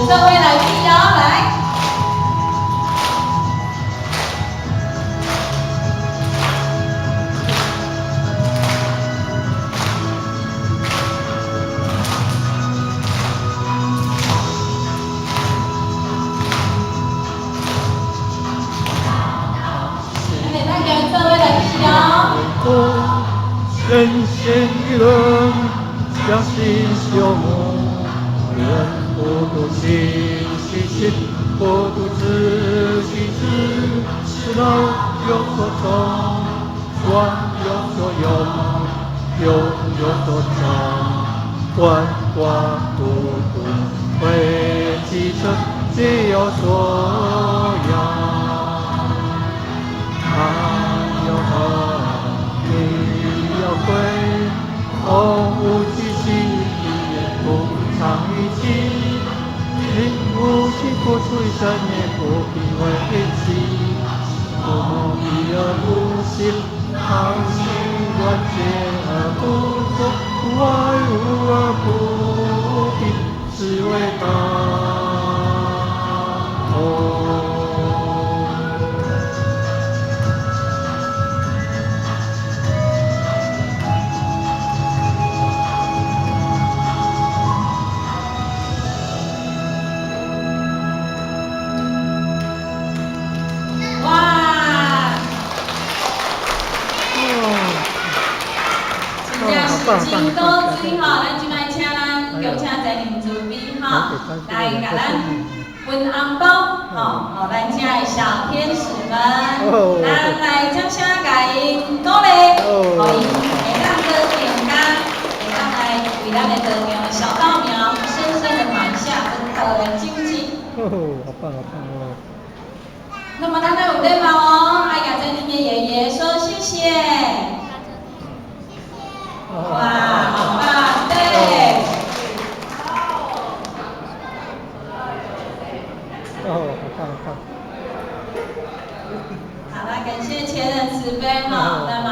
做伙來比哦，來。咱會當共做伙來比哦。人心一輪，將心修睦，人不獨心其心，不獨知其知，是老有所終，觀有所用，有有所長，鰥寡孤獨，為其者，皆有所養。男有和，女有貴，同無其心，也不藏於己。民無其付出一生，也不必為己。不謀一而不信，好心萬劫而不作，不愛物而不鄙，是謂大同。哇！真正是真多水吼，咱這擺請咱恭請在林慈悲吼，來共咱分紅包吼，予咱遮的小天使們，咱來掌聲共𪜶鼓勵，予𪜶會當閣更加，會當來為咱的道場的小稻苗深深的埋下這個道的種子。哦，好棒好棒哦！那麼咱愛有禮貌哦，愛共在林的爺爺說謝謝。哇，好棒，對。哦，好棒好棒！好啦，感謝前人慈悲哈。那麼